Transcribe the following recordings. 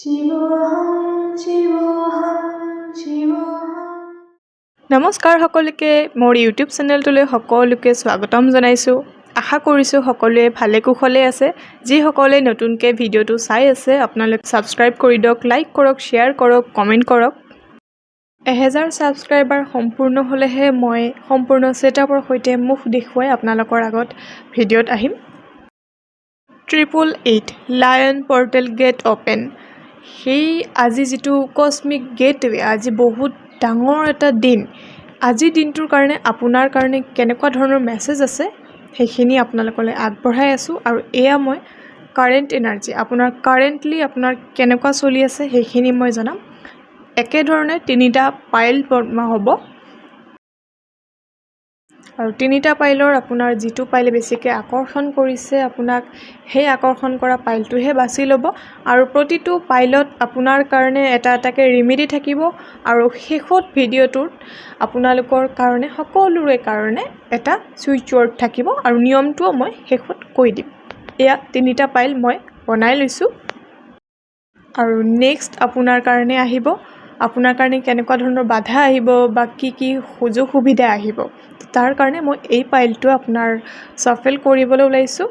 শিৱোহম শিৱোহম শিৱোহম। নমস্কাৰ সকলোকে, মোৰ ইউটিউব চেনেলটোলৈ সকলোকে স্বাগতম জনাইছোঁ। আশা কৰিছোঁ সকলোৱে ভালে কুশলে আছে। যিসকলে নতুনকৈ ভিডিঅ'টো চাই আছে, আপোনালোকে ছাবস্ক্ৰাইব কৰি দিয়ক, লাইক কৰক, শ্বেয়াৰ কৰক, কমেণ্ট কৰক। 1000 ছাবস্ক্ৰাইবাৰ সম্পূৰ্ণ হ'লেহে মই সম্পূৰ্ণ ছেটআপৰ সৈতে মুখ দেখুৱাই আপোনালোকৰ আগত ভিডিঅ'ত আহিম। 888 lion portal gate open। সেই আজি যিটো কচমিক গেটৱে, আজি বহুত ডাঙৰ এটা দিন। আজিৰ দিনটোৰ কাৰণে আপোনাৰ কাৰণে কেনেকুৱা ধৰণৰ মেছেজ আছে, সেইখিনি আপোনালোকলৈ আগবঢ়াই আছোঁ। আৰু এয়া মই কাৰেণ্ট এনাৰ্জি, আপোনাৰ কাৰেণ্টলি আপোনাৰ কেনেকুৱা চলি আছে, সেইখিনি মই জনাম। একেধৰণে তিনিটা পাইল বনোৱা হ'ব আৰু তিনিটা পাইলৰ আপোনাৰ যিটো পাইলে বেছিকৈ আকৰ্ষণ কৰিছে আপোনাক, সেই আকৰ্ষণ কৰা পাইলটোহে বাছি ল'ব। আৰু প্ৰতিটো পাইলত আপোনাৰ কাৰণে এটা এটাকৈ ৰিমেডি থাকিব আৰু শেষত ভিডিঅ'টোত আপোনালোকৰ কাৰণে, সকলোৰে কাৰণে এটা চুইচ ৱৰ্ড থাকিব আৰু নিয়মটোও মই শেষত কৈ দিম। এয়া তিনিটা পাইল মই বনাই লৈছোঁ আৰু নেক্সট আপোনাৰ কাৰণে আহিব, আপোনাৰ কাৰণে কেনেকুৱা ধৰণৰ বাধা আহিব বা কি কি সুযোগ সুবিধা আহিব, তাৰ কাৰণে মই এই পাইলটো আপোনাৰ চাফেল কৰিবলৈ ওলাইছোঁ।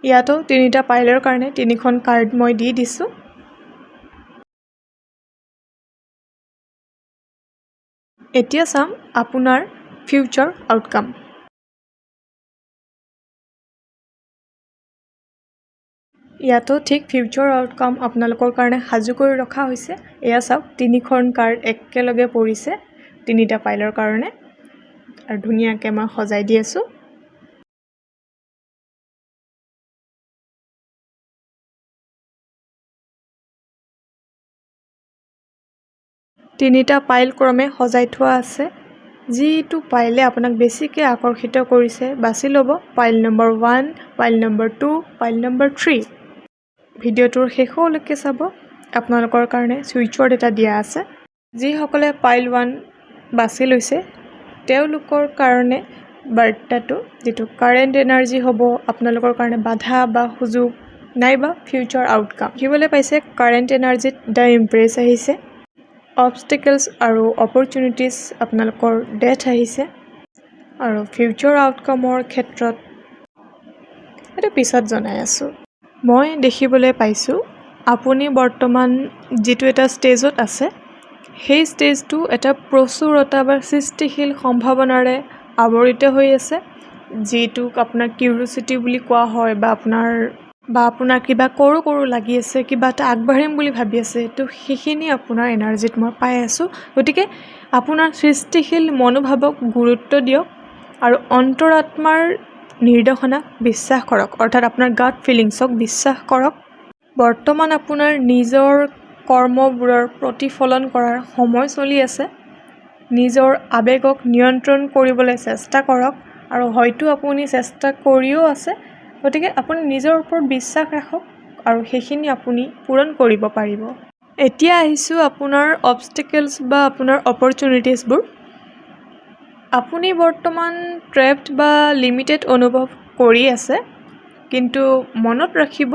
ইয়াতো তিনিটা পাইলৰ কাৰণে তিনিখন কাৰ্ড মই দি দিছোঁ। এতিয়া চাম আপোনাৰ ফিউচাৰ আউটকাম। ইয়াতো ঠিক ফিউচাৰ আউটকাম আপোনালোকৰ কাৰণে সাজু কৰি ৰখা হৈছে। এয়া চাওক, তিনিখন কাৰ্ড একেলগে পৰিছে তিনিটা পাইলৰ কাৰণে আৰু ধুনীয়াকৈ মই সজাই দি আছোঁ। তিনিটা পাইল ক্ৰমে সজাই থোৱা আছে। যিটো পাইলে আপোনাক বেছিকৈ আকৰ্ষিত কৰিছে, বাছি ল'ব। Pile number 1, pile number 2, pile number 3। ভিডিঅ'টোৰ শেষলৈকে চাব, আপোনালোকৰ কাৰণে চুইচ ৱৰ্ড এটা দিয়া আছে। যিসকলে পাইল 1 বাছি লৈছে, তেওঁলোকৰ কাৰণে বাৰ্তাটো যিটো কাৰেণ্ট এনাৰ্জি হ'ব, আপোনালোকৰ কাৰণে বাধা বা সুযোগ নাইবা ফিউচাৰ আউটকাম দেখিবলৈ পাইছে। কাৰেণ্ট এনাৰ্জিত the Impress আহিছে, অবষ্টিকেলছ আৰু অপৰচুনিটিছ আপোনালোকৰ ডেথ আহিছে আৰু ফিউচাৰ আউটকামৰ ক্ষেত্ৰত এইটো পিছত জনাই আছোঁ। মই দেখিবলৈ পাইছোঁ, আপুনি বৰ্তমান যিটো এটা ষ্টেজত আছে, সেই ষ্টেজটো এটা প্ৰচুৰতা বা সৃষ্টিশীল সম্ভাৱনাৰে আৱৰিত হৈ আছে, যিটোক আপোনাৰ কিউৰিচিটি বুলি কোৱা হয় বা আপোনাৰ কিবা কৰোঁ কৰোঁ লাগি আছে, কিবা এটা আগবাঢ়িম বুলি ভাবি আছে। তো সেইখিনি আপোনাৰ এনাৰ্জিত মই পাই আছোঁ। গতিকে আপোনাৰ সৃষ্টিশীল মনোভাৱক গুৰুত্ব দিয়ক আৰু অন্তৰাত্মাৰ নিৰ্দেশনাক বিশ্বাস কৰক, অৰ্থাৎ আপোনাৰ গাট ফিলিংছক বিশ্বাস কৰক। বৰ্তমান আপোনাৰ নিজৰ কৰ্মবোৰৰ প্ৰতিফলন কৰাৰ সময় চলি আছে। নিজৰ আৱেগক নিয়ন্ত্ৰণ কৰিবলৈ চেষ্টা কৰক আৰু হয়তো আপুনি চেষ্টা কৰিও আছে। গতিকে আপুনি নিজৰ ওপৰত বিশ্বাস ৰাখক আৰু সেইখিনি আপুনি পূৰণ কৰিব পাৰিব। এতিয়া আহিছোঁ আপোনাৰ অবষ্টিকেলছ বা আপোনাৰ অপৰচুনিটিছবোৰ। আপুনি বৰ্তমান ট্ৰেপড বা লিমিটেড অনুভৱ কৰি আছে, কিন্তু মনত ৰাখিব,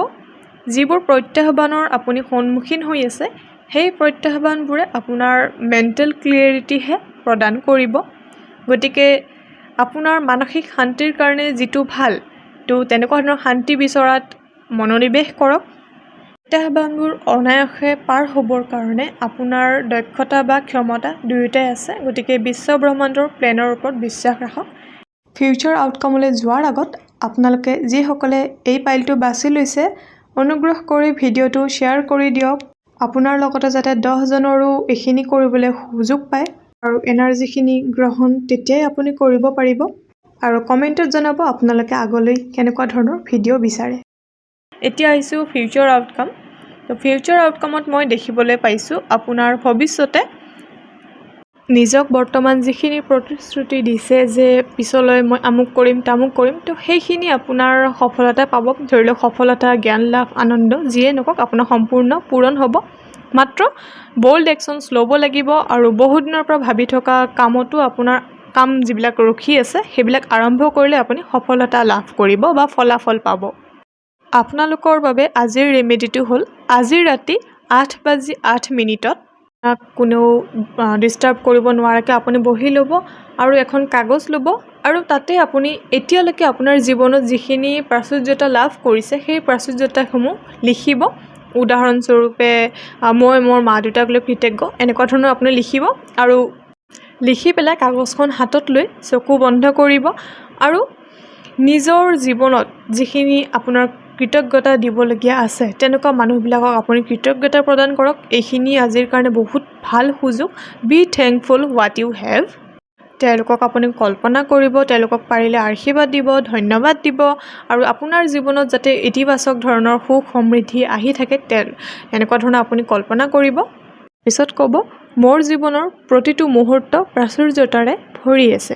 যিবোৰ প্ৰত্যাহ্বানৰ আপুনি সন্মুখীন হৈ আছে, সেই প্ৰত্যাহ্বানবোৰে আপোনাৰ মেণ্টেল ক্লিয়েৰিটিহে প্ৰদান কৰিব। গতিকে আপোনাৰ মানসিক শান্তিৰ কাৰণে যিটো ভাল, তো তেনেকুৱা ধৰণৰ শান্তি বিচৰাত মনোনিৱেশ কৰক। প্ৰত্যাহ্বানবোৰ অনায়াসে পাৰ হ'বৰ কাৰণে আপোনাৰ দক্ষতা বা ক্ষমতা দুয়োটাই আছে। গতিকে বিশ্ব ব্ৰহ্মাণ্ডৰ প্লেনৰ ওপৰত বিশ্বাস ৰাখক। ফিউচাৰ আউটকামলৈ যোৱাৰ আগত আপোনালোকে যিসকলে এই পাইলটো বাছি লৈছে, অনুগ্ৰহ কৰি ভিডিঅ'টো শ্বেয়াৰ কৰি দিয়ক, আপোনাৰ লগতে যাতে 10জনৰো এইখিনি কৰিবলৈ সুযোগ পায় আৰু এনাৰ্জিখিনি গ্ৰহণ তেতিয়াই আপুনি কৰিব পাৰিব। আৰু কমেণ্টত জনাব আপোনালোকে আগলৈ কেনেকুৱা ধৰণৰ ভিডিঅ' বিচাৰে। এতিয়া আহিছোঁ ফিউচাৰ আউটকাম। তো ফিউচাৰ আউটকামত মই দেখিবলৈ পাইছোঁ, আপোনাৰ ভৱিষ্যতে নিজক বৰ্তমান যিখিনি প্ৰতিশ্ৰুতি দিছে যে পিছলৈ মই আমুক কৰিম, তামুক কৰিম, তো সেইখিনি আপোনাৰ সফলতা পাব। ধৰি লওক সফলতা, জ্ঞান লাভ, আনন্দ, যিয়ে নকওক, আপোনাৰ সম্পূৰ্ণ পূৰণ হ'ব। মাত্ৰ বল্ড একশ্যনছ ল'ব লাগিব আৰু বহুত দিনৰ পৰা ভাবি থকা কামতো আপোনাৰ কাম যিবিলাক ৰখি আছে, সেইবিলাক আৰম্ভ কৰিলে আপুনি সফলতা লাভ কৰিব বা ফলাফল পাব। আপোনালোকৰ বাবে আজিৰ ৰেমেডিটো হ'ল, আজি ৰাতি 8 বাজি 8 মিনিটত কোনেও ডিষ্টাৰ্ব কৰিব নোৱাৰাকৈ আপুনি বহি ল'ব আৰু এখন কাগজ ল'ব আৰু তাতে আপুনি এতিয়ালৈকে আপোনাৰ জীৱনত যিখিনি প্ৰাচুৰ্যতা লাভ কৰিছে, সেই প্ৰাচুৰ্যতাসমূহ লিখিব। উদাহৰণস্বৰূপে, মই মোৰ মা দেউতাক লৈ কৃতজ্ঞ, এনেকুৱা ধৰণৰ আপুনি লিখিব আৰু লিখি পেলাই কাগজখন হাতত লৈ চকু বন্ধ কৰিব আৰু নিজৰ জীৱনত যিখিনি আপোনাৰ কৃতজ্ঞতা দিবলগীয়া আছে, তেনেকুৱা মানুহবিলাকক আপুনি কৃতজ্ঞতা প্ৰদান কৰক। এইখিনি আজিৰ কাৰণে বহুত ভাল সুযোগ। Be thankful what you have. তেওঁলোকক আপুনি কল্পনা কৰিব, তেওঁলোকক পাৰিলে আশীৰ্বাদ দিব, ধন্যবাদ দিব আৰু আপোনাৰ জীৱনত যাতে ইতিবাচক ধৰণৰ সুখ সমৃদ্ধি আহি থাকে, এনেকুৱা ধৰণৰ আপুনি কল্পনা কৰিব। পিছত ক'ব, মোৰ জীৱনৰ প্ৰতিটো মুহূৰ্ত প্ৰাচুৰ্যতাৰে ভৰি আছে।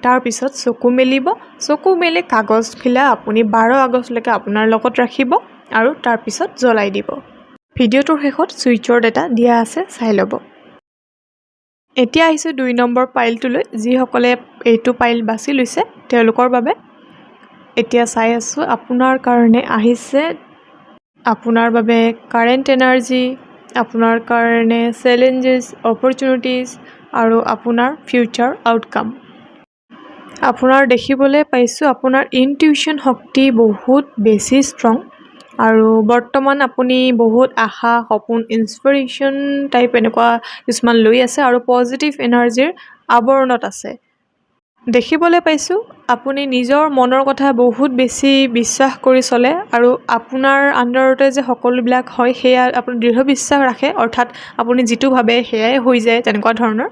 তাৰপিছত চকু মেলিব। চকু মেলি কাগজখিলা আপুনি 12 আগষ্টলৈকে আপোনাৰ লগত ৰাখিব আৰু তাৰপিছত জ্বলাই দিব। ভিডিঅ'টোৰ শেষত ছুইচৰ এটা দিয়া আছে, চাই ল'ব। এতিয়া আহিছোঁ 2 নম্বৰ পাইলটোলৈ। যিসকলে এইটো পাইল বাছি লৈছে, তেওঁলোকৰ বাবে এতিয়া চাই আছোঁ। আপোনাৰ কাৰণে আহিছে আপোনাৰ বাবে কাৰেণ্ট এনাৰ্জি, আপোনাৰ কাৰণে চেলেঞ্জেছ, অপৰচুনিটিছ আৰু আপোনাৰ ফিউচাৰ আউটকাম। আপোনাৰ দেখিবলৈ পাইছোঁ, আপোনাৰ ইনটিউশ্যন শক্তি বহুত বেছি ষ্ট্ৰং আৰু বৰ্তমান আপুনি বহুত আশা, সপোন, ইনস্পিৰেশ্যন টাইপ এনেকুৱা কিছুমান লৈ আছে আৰু পজিটিভ এনাৰ্জিৰ আৱৰণত আছে। দেখিবলৈ পাইছোঁ, আপুনি নিজৰ মনৰ কথা বহুত বেছি বিশ্বাস কৰি চলে আৰু আপোনাৰ আণ্ডাৰতে যে সকলোবিলাক হয়, সেয়া আপুনি দৃঢ় বিশ্বাস ৰাখে। অৰ্থাৎ আপুনি যিটো ভাবে সেয়াই হৈ যায়, তেনেকুৱা ধৰণৰ।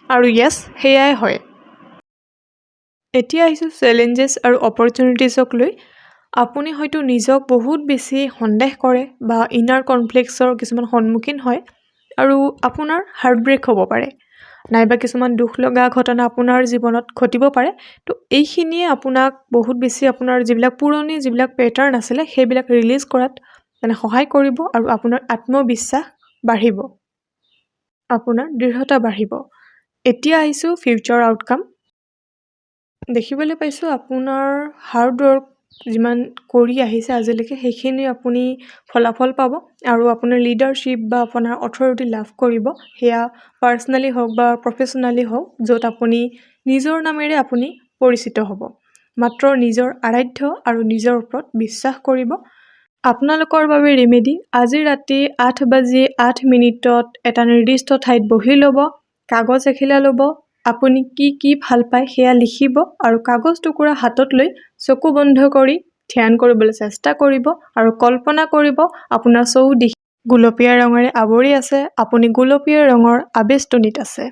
আৰু য়েছ, সেয়াই হয়। এতিয়া আহিছোঁ চেলেঞ্জেছ আৰু অপৰচুনিটিছক লৈ। আপুনি হয়তো নিজক বহুত বেছি সন্দেহ কৰে বা ইনাৰ কনফ্লিক্টছৰ কিছুমান সন্মুখীন হয় আৰু আপোনাৰ হাৰ্ট ব্ৰেক হ'ব পাৰে নাইবা কিছুমান দুখ লগা ঘটনা আপোনাৰ জীৱনত ঘটিব পাৰে। তো এইখিনিয়ে আপোনাক বহুত বেছি আপোনাৰ যিবিলাক পুৰণি যিবিলাক পেটাৰ্ণ আছিলে, সেইবিলাক ৰিলিজ কৰাত মানে সহায় কৰিব আৰু আপোনাৰ আত্মবিশ্বাস বাঢ়িব, আপোনাৰ দৃঢ়তা বাঢ়িব। এতিয়া আহিছোঁ ফিউচাৰ আউটকাম। দেখিবলৈ পাইছোঁ, আপোনাৰ হাৰ্ড ৱৰ্ক যিমান কৰি আহিছে আজিলৈকে, সেইখিনি আপুনি ফলাফল পাব আৰু আপোনাৰ লিডাৰশ্বিপ বা আপোনাৰ অথৰিটি লাভ কৰিব। সেয়া পাৰ্চনেলি হওক বা প্ৰফেচনেলি হওক, য'ত আপুনি নিজৰ নামেৰে আপুনি পৰিচিত হ'ব। মাত্ৰ নিজৰ আৰাধ্য আৰু নিজৰ ওপৰত বিশ্বাস কৰিব। আপোনালোকৰ বাবে ৰেমেডি, আজি ৰাতি 8 বাজি 8 মিনিটত এটা নিৰ্দিষ্ট ঠাইত বহি ল'ব, কাগজ এখিলা ল'ব, আপুনি কি কি ভাল পায় সেয়া লিখিব আৰু কাগজ টুকুৰা হাতত লৈ চকু বন্ধ কৰি ধ্যান কৰিবলৈ চেষ্টা কৰিব আৰু কল্পনা কৰিব, আপোনাৰ চৌদিশ গুলপীয়া ৰঙেৰে আৱৰি আছে, আপুনি গুলপীয়া ৰঙৰ আৱেষ্টনীত আছে।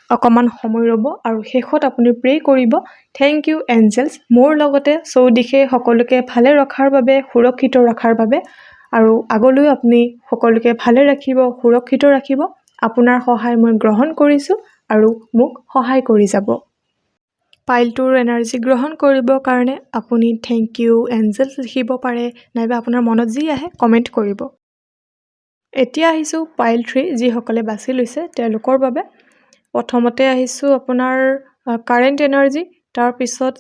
অকণমান সময় ৰ'ব আৰু শেষত আপুনি প্ৰে' কৰিব, "thank U Angeles, মোৰ লগতে চৌদিশে সকলোকে ভালে ৰখাৰ বাবে, সুৰক্ষিত ৰখাৰ বাবে আৰু আগলৈও আপুনি সকলোকে ভালে ৰাখিব, সুৰক্ষিত ৰাখিব। আপোনাৰ সহায় মই গ্ৰহণ কৰিছোঁ আৰু মোক সহায় কৰি যাব।" পাইলটোৰ এনাৰ্জি গ্ৰহণ কৰিবৰ কাৰণে আপুনি "thank U Angeles" লিখিব পাৰে নাইবা আপোনাৰ মনত যি আহে কমেণ্ট কৰিব। এতিয়া আহিছোঁ পাইল 3, যিসকলে বাছি লৈছে তেওঁলোকৰ বাবে। প্ৰথমতে আহিছোঁ আপোনাৰ কাৰেণ্ট এনাৰ্জি, তাৰপিছত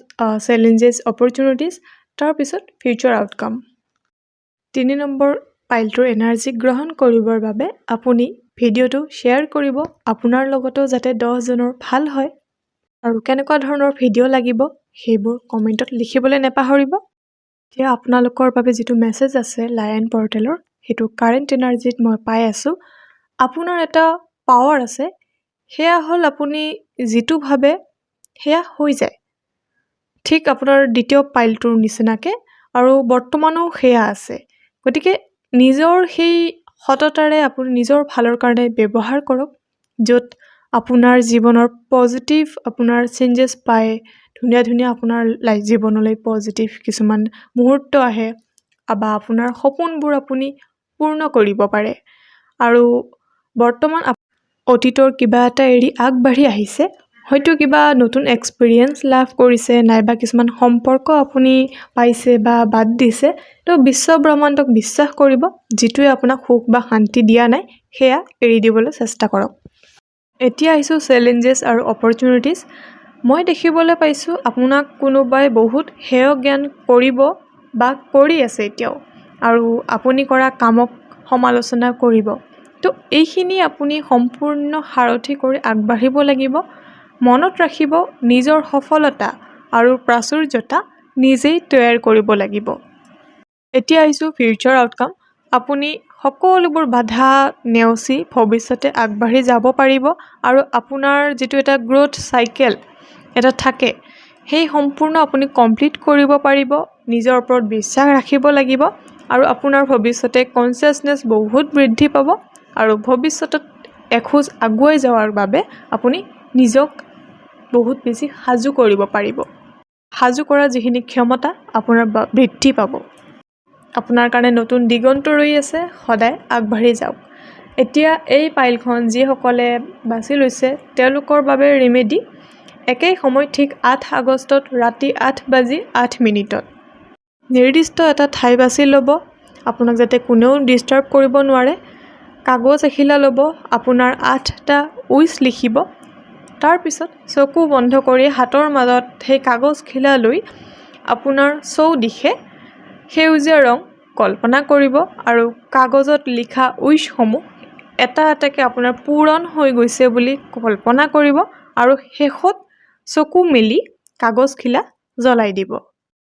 চেলেঞ্জেছ, অপৰচুনিটিছ, তাৰপিছত ফিউচাৰ আউটকাম। 3 নম্বৰ পাইলটোৰ এনাৰ্জি গ্ৰহণ কৰিবৰ বাবে আপুনি ভিডিঅ'টো শ্বেয়াৰ কৰিব, আপোনাৰ লগতো যাতে 10জনৰ ভাল হয় আৰু কেনেকুৱা ধৰণৰ ভিডিঅ' লাগিব সেইবোৰ কমেণ্টত লিখিবলৈ নাপাহৰিব। এতিয়া আপোনালোকৰ বাবে যিটো মেছেজ আছে লায়ন পৰ্টেলৰ, সেইটো কাৰেণ্ট এনাৰ্জিত মই পাই আছোঁ, আপোনাৰ এটা পাৱাৰ আছে। সেয়া হ'ল আপুনি যিটো ভাবে সেয়া হৈ যায়, ঠিক আপোনাৰ দ্বিতীয় পাইলটোৰ নিচিনাকৈ আৰু বৰ্তমানো সেয়া আছে। গতিকে নিজৰ সেই সততাৰে আপুনি নিজৰ ভালৰ কাৰণে ব্যৱহাৰ কৰক, য'ত আপোনাৰ জীৱনৰ পজিটিভ আপোনাৰ চেঞ্জেছ পায়, ধুনীয়া ধুনীয়া আপোনাৰ লাইফ জীৱনলৈ পজিটিভ কিছুমান মুহূৰ্ত আহে বা আপোনাৰ সপোনবোৰ আপুনি পূৰ্ণ কৰিব পাৰে। আৰু বৰ্তমান অতীতৰ কিবা এটা এৰি আগবাঢ়ি আহিছে, হয়তো কিবা নতুন এক্সপিৰিয়েঞ্চ লাভ কৰিছে নাইবা কিছুমান সম্পৰ্ক আপুনি পাইছে বা বাদ দিছে। তো বিশ্ব ব্ৰহ্মাণ্ডক বিশ্বাস কৰিব, যিটোৱে আপোনাক সুখ বা শান্তি দিয়া নাই, সেয়া এৰি দিবলৈ চেষ্টা কৰক। এতিয়া আহিছোঁ চেলেঞ্জেছ আৰু অপৰচুনিটিছ। মই দেখিবলৈ পাইছোঁ, আপোনাক কোনোবাই বহুত হেয় জ্ঞান কৰিব বা কৰি আছে এতিয়াও আৰু আপুনি কৰা কামক সমালোচনা কৰিব। তো এইখিনি আপুনি সম্পূৰ্ণ সাৰথি কৰি আগবাঢ়িব লাগিব। মনত ৰাখিব, নিজৰ সফলতা আৰু প্ৰাচুৰ্যতা নিজেই তৈয়াৰ কৰিব লাগিব। এতিয়া আহিছোঁ ফিউচাৰ আউটকাম। আপুনি সকলোবোৰ বাধা নেওচি ভৱিষ্যতে আগবাঢ়ি যাব পাৰিব আৰু আপোনাৰ যিটো এটা গ্ৰ'থ চাইকেল এটা থাকে, সেই সম্পূৰ্ণ আপুনি কমপ্লিট কৰিব পাৰিব। নিজৰ ওপৰত বিশ্বাস ৰাখিব লাগিব আৰু আপোনাৰ ভৱিষ্যতে কনচিয়াছনেছ বহুত বৃদ্ধি পাব আৰু ভৱিষ্যতত এখোজ আগুৱাই যোৱাৰ বাবে আপুনি নিজক বহুত বেছি সাজু কৰিব পাৰিব। সাজু কৰা যিখিনি ক্ষমতা আপোনাৰ বৃদ্ধি পাব। আপোনাৰ কাৰণে নতুন দিগন্ত ৰৈ আছে। সদায় আগবাঢ়ি যাওক। এতিয়া এই পাইলখন যিসকলে বাছি লৈছে, তেওঁলোকৰ বাবে ৰেমেডি একেই সময়, ঠিক 8 আগষ্টত ৰাতি 8 বাজি 8 মিনিটত নিৰ্দিষ্ট এটা ঠাই বাছি ল'ব, আপোনাক যাতে কোনেও ডিষ্টাৰ্ব কৰিব নোৱাৰে। কাগজ এখিলা ল'ব, আপোনাৰ আঠটা উইচ লিখিব। তাৰপিছত চকু বন্ধ কৰি হাতৰ মাজত সেই কাগজখিলা লৈ আপোনাৰ চৌদিশে সেউজীয়া ৰং কল্পনা কৰিব আৰু কাগজত লিখা উইচসমূহ এটা এটাকৈ আপোনাৰ পূৰণ হৈ গৈছে বুলি কল্পনা কৰিব আৰু শেষত চকু মেলি কাগজখিলা জ্বলাই দিব।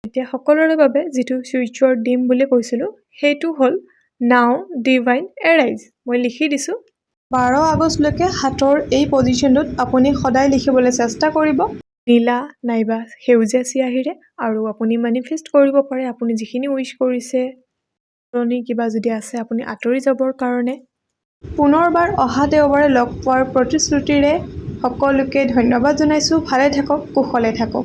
এতিয়া সকলোৰে বাবে যিটো চুইচ ৱৰ্ড দিম বুলি কৈছিলোঁ, সেইটো হ'ল "নাও ডিভাইন এৰাইজ"। মই লিখি দিছোঁ। 12 আগষ্টলৈকে হাতৰ এই পজিশ্যনটোত আপুনি সদায় লিখিবলৈ চেষ্টা কৰিব নীলা নাইবা সেউজীয়া চিয়াহীৰে আৰু আপুনি মেনিফেষ্ট কৰিব পাৰে আপুনি যিখিনি উইচ কৰিছে। পুৰণি কিবা যদি আছে, আপুনি আঁতৰি যাবৰ কাৰণে। পুনৰবাৰ অহা দেওবাৰে লগ পোৱাৰ প্ৰতিশ্ৰুতিৰে সকলোকে ধন্যবাদ জনাইছোঁ। ভালে থাকক, কুশলে থাকক।